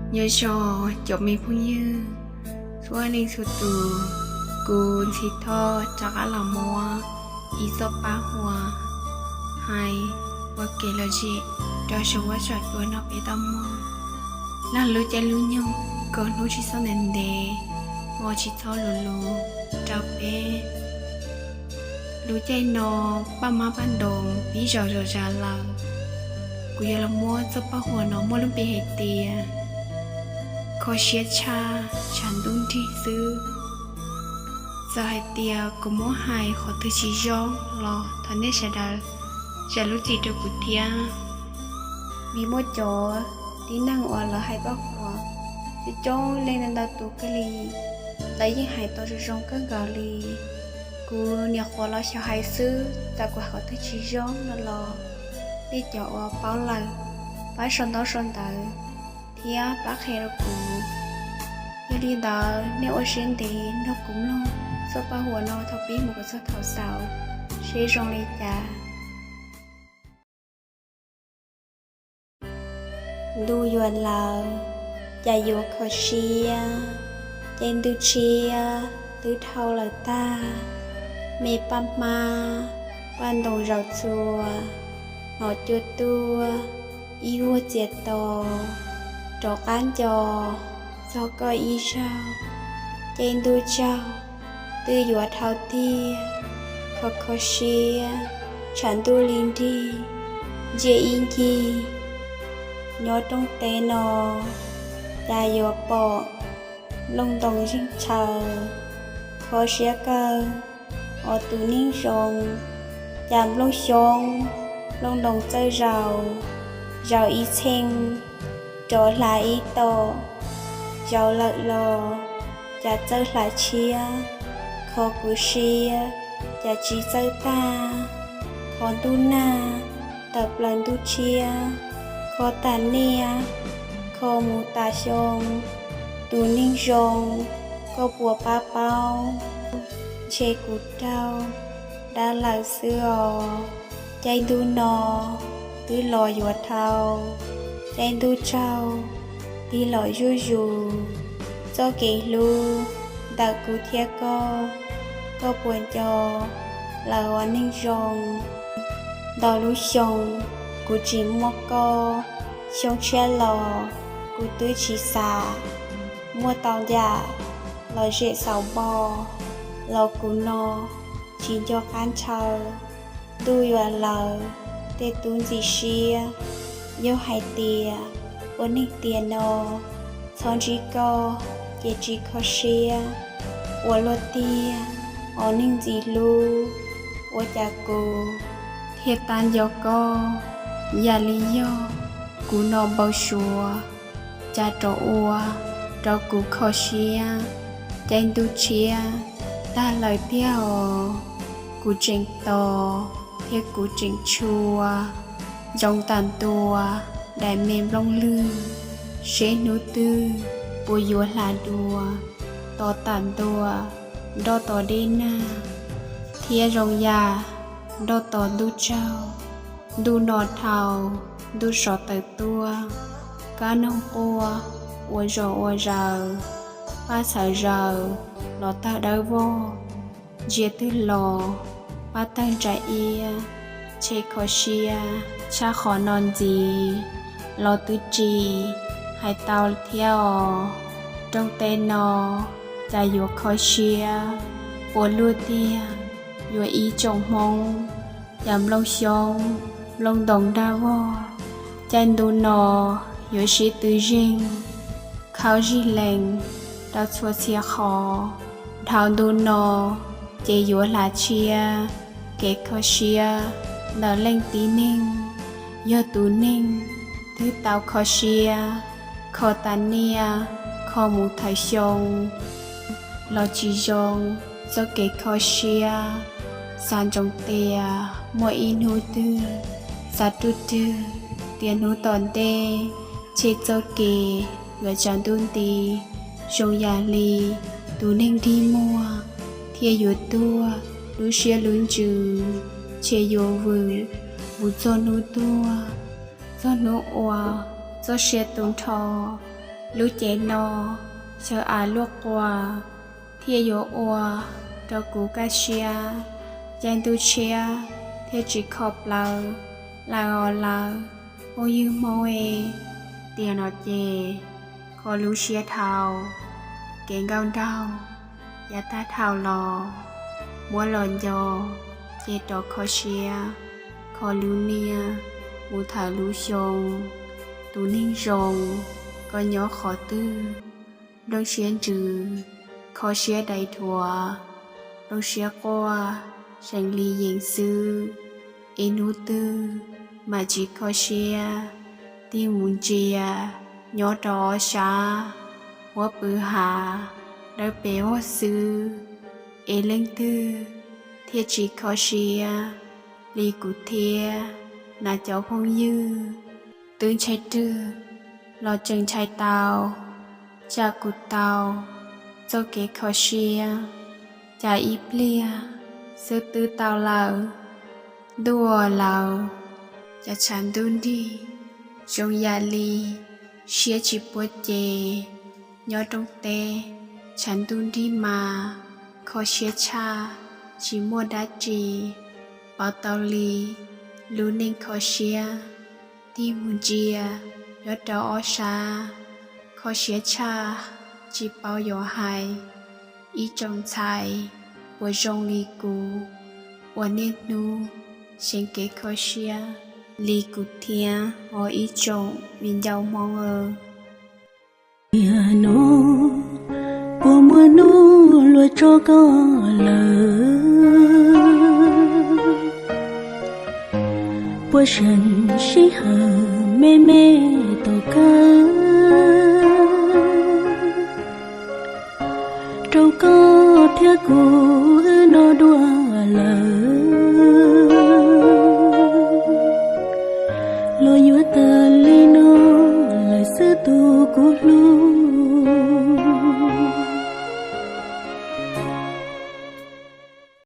Nyob zoo cov me phooj ywg txhua leej txhua tus, kuv Ntxhi Thoj rov qab los muab ib txoj paj huam hais ua kev lom zem rau saum huab saum cua no peb tau mloog. Lub caij lub nyoog, kaum hnub tsis txhob ntev ntev, hmo tsis txhob luv luv rau peb. Lub caij no paj mab paj ntoos pib zom zom zaws lawm. Kuv yuav los muab txoj paj huam no muaj lub npe hais tias kho siab tshaj tshav ntuj nrig xwb. Txawm hais tias kuv muab hais qhov twg tsis zoo los thov nej sawv daws zam lub txim rau kuv thiab. Vim muaj cov tib neeg uas lawv hais paj huam coob coob leej ntau tus kawg li, lawv yeej hais tau zoo zoo kawg nkaus li. Kuv nyuam qhuav los xyaum hais xwb, txawm kuv hais qhov twg tsis zoo no los nej cov uas paub lawm, pab sau ntaub sau ntawv thiab pab qhia rau kuv. Yog li ntawd nej ua siab ntev nrog kuv mloog txoj paj huam no thaum pib mus kom txog thaum xaus seb zoo li cas. Ntuj yuav lawm, cas yuav kho siab, caij ntuj tshiab twb dhau lawm tag. Me paj hmab paj ntoos zaum txhua, hnov cua tuaj ib vuag txias to, rov qab nco txog koj ib zaug. Caij ntuj tsaug twb yuav dhau tiag, kho kho siab tshav ntuj li nrig ntsia ib ncig. Nyob rooj teb no, cas yuav pom nplooj ntoos zeeg tshaws, kho siab kawg os tus neeg zoo. Cas nplooj xyoob nplooj ntoos txawj zaus, zaus ib txheej rov hla ib tom, zaus lawm los cas txawj hla tshiab. Kho kuv siab cas tsis txawj tag, kho ntuj nag tawm plaws ntuj tshiab, kho tas niaj kho mus tas xyoo. Tus neeg zoo, koj puas pab paub? Ntshe kuv raug dab lawm xwb os. Caij ntuj no twb los yuav dhau, caij ntuj tsaug tig los zuj zus. Txoj kev hlub ntawm kuv thiab koj, koj puas nco lawm os neeg zoo? Ntau lub xyoo kuv tsis muaj koj, xyoo tshiab los kuv twb tsis xav. Muaj tau yam los zem xaus npo, los kuv no tsis nco qab ntshaw. Ntuj yuav lawm, tej tub ntxim siab, yog hais tias ua neeg tiam no txhob ntsib koj ces tsis kho siab ua luaj tiag os neeg ntxim hlub. Ua cas kuv thiaj tab nco koj, yam li yog kuv no npau suav, cas rov ua rau kuv kho siab. Caij ntuj tshiab tag lawm tiag os, kuv tseem tos thiab kuv tseem tshua, ntsoov tas ntua daim me nplooj lwg, seb hnub twg puas yuav hla dua. Tos tas ntua nroj tos dej nag, thiab zoo yam nroj tos ntuj tsaug. Ntuj no dhau, ntuj sov tawm tuaj, kab noog quaj ua zom ua zaws, paj txhawv zaws los tawg dawb vog. Ntsia twg los pab tawg ntsa iab, tshe kho siab tshaj qhov no ntxiv los twb tsis hais tau thiab os. Rooj teb no cas yuav kho siab ua luaj tiag, yuav ib tsoom Hmoob cas nplooj xyoob nplooj ntoos nrag vog. Caij ntuj no yuav sib tw zeeg, khaub zig lees rau txhua txhia qhov. Dhau ntuj no ces yuav hla tshiab kev kho siab ntawm leej tib neeg. Yog tus neeg twg tau kho siab, kho tas niaj kho mus thawm xyoo los tsis zoo txoj kev kho siab. Xav ntsoov tias muaj ib hnub twg xav ruaj rwg tias hnub tom ntej tshe txoj kev yuav tsaus ntuj nti. Zoo yam li tus neeg dig muag thiaj yuav tuag lub siab lub ntsws, tshe yuav vwm vwm txog hnub tuag, txog hnub uas txoj sia tu nrho. Lub cev no xyaw av luaj quas thiaj yuav ua rau kuv kaj siab, caij ntuj tshiab thiaj tsis kho plawv lawm os lawv phooj ywg Hmoob e. Tiam no ces kho lub siab dhau, kev nkauj nraug yav tag dhau los muab los nco ces rov kho siab, kho lub niaj mus thawm lub xyoo. Tus neeg zoo koj nyob qhov twg, nplooj siab ntsws, kho siab dai dhuav, nplooj siab quaj, seem li yeem xwb. Es hnub twg mam tsis kho siab, tig mus ntsia nyob rau ob sab, huab pw hav dawb pes vog xwb. Es leej twg thiaj tsis kho siab li kuv thiab na cov phooj ywg? Twb ntshai rwg los tseem ntshai tau, tsam kuv tau txoj kev kho siab, cas ib pliag xwb twb tau lawm. Ntuj lawv, cas tshav ntuj nrig zoo yam li siab tsis puab ces. Nyob rooj teb tshav ntuj nrig mas kho siab tshaj, tsis muaj dab tsi pauv tau li lub neej kho siab. Tig mus ntsia nyob rau ob sab, kho siab tshaj, tsis paub yuav hais. Ib tsoom ntxhais uas zoo li kuv, uas niaj hnub seev kev kho siab li kuv thiab os ib tsoom viv ncaus Hmoob. Tiam no puas muaj hnub luag tso koj lawm? Puas seem sij hawm me me tom qab rau koj thiab kuv wb no dua lawm? Los yuav tawm li no lawm xwb tus kuv hlub.